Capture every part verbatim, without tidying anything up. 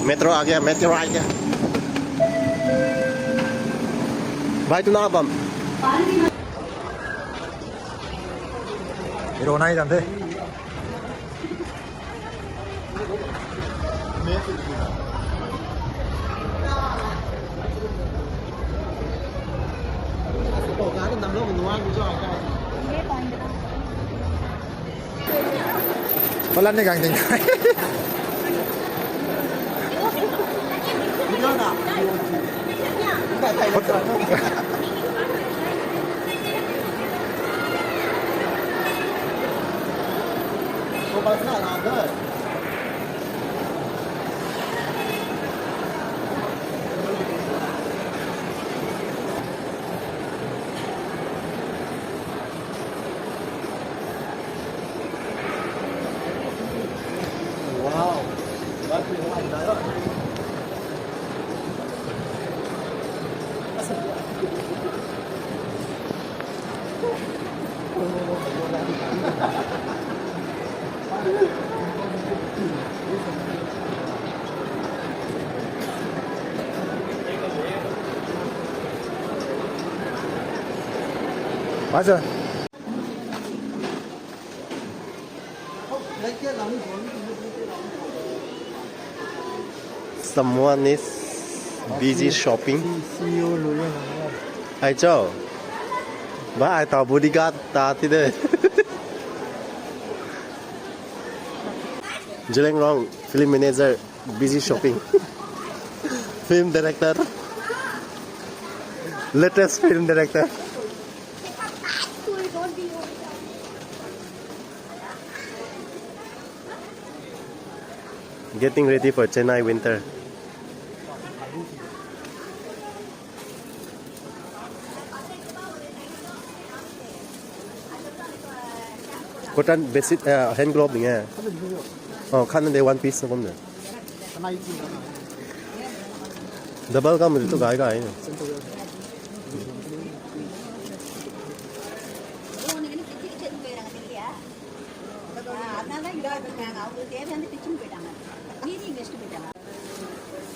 मेट्रो आ गया, मेट्रो आ गया। भाई, तू ना बम। Hero nai jan the. Palan ni gang ting. How's it? Someone is busy shopping. Ai cho. Ba ai tau bodyguard ta ti de. Zeliangrong film manager busy shopping. Film director. Latest film director. Getting ready for Chennai winter. Cotton bedsheet, uh, hand glove ni e. Oh, khan de one piece na kum de. Double kam tu gai gai.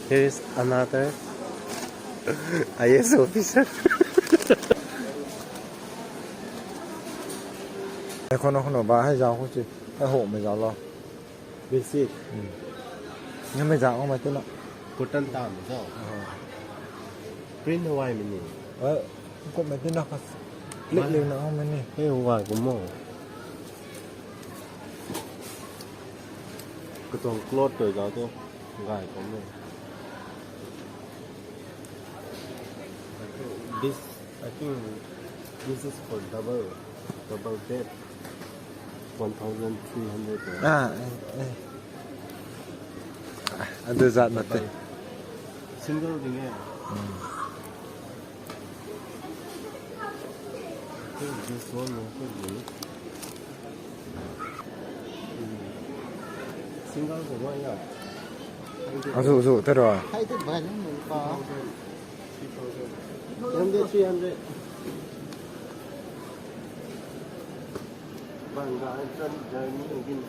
Here is another I A S officer. Khou na, khou na ba hei zau khou si. Hei ho mei zau lo. Basic. Ni mei zau mei tu na. Cotton ta mei zau. Print Hawaii mei ni. Kum mei tu na khas. Click liu na mei ni. Hei Hawaii kum mo. Katuang cloth tu zau tu. Gai kum mo. This, I think, this is for double, double bed. One thousand three hundred. Ah, eh, eh. Ah, adu zat na te. Single ding e. Hmm. I think this one will fit me. Hmm. Single ko ya. Azu, azu, tero. Hai te bai nung pa. Only three hundred. Bang ga journey again.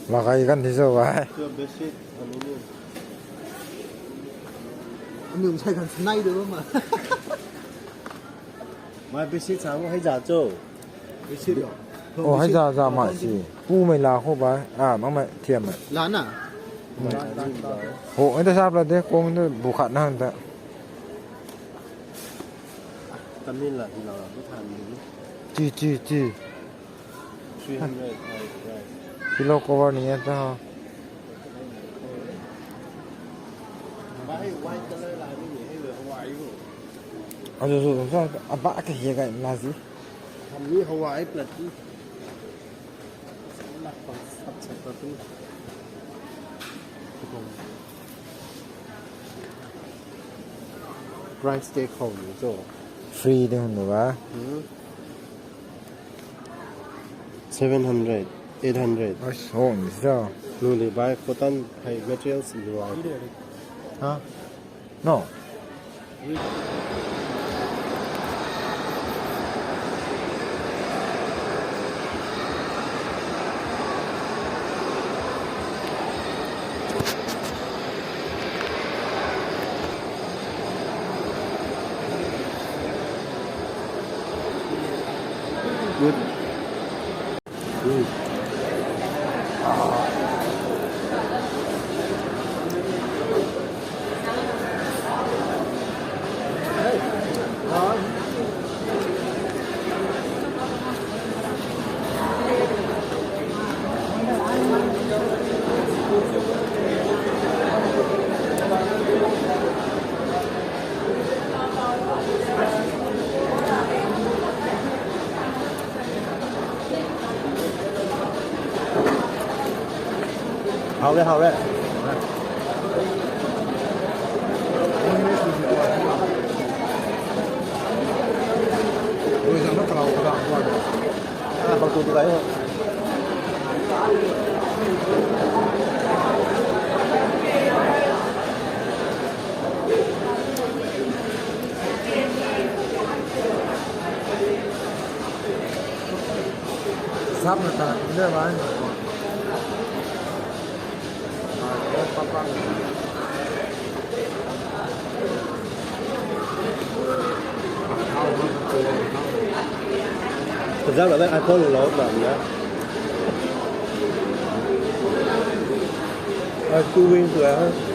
Makai kan thi so bai. Your basic, I mean, anung sai kan nai do ma. My basic sa mo hai za cho. Basic lo. Oh, hai za za ma si. Pu mei la khou bai. Ah, mang mei thiam mei. La na. Ho, ai ta sap la de, kong tu bu khat na ta. Tamil la, Tamil la, bu than ni. Chi, chi, chi. Three hundred, right, right. Pillow cover ni e ta. Bai, white color la ni ni, hei Hawaii ho. Azu, azu, azu, aba ka hei ga na zi. Hami Hawaii plat ni. Price tag how ni cho? Free de hun ba. Hmm. Seven hundred, eight hundred. Ai, hong ni cho? Nu li bai cotton hai materials ni bai. Ha? No. Good. Mm. Hau re, hau re. Ah, bang tu tu lai ho. Sap na ta, nda bai. Kazak la iPhone lou bam na. Ai tu win tu ai.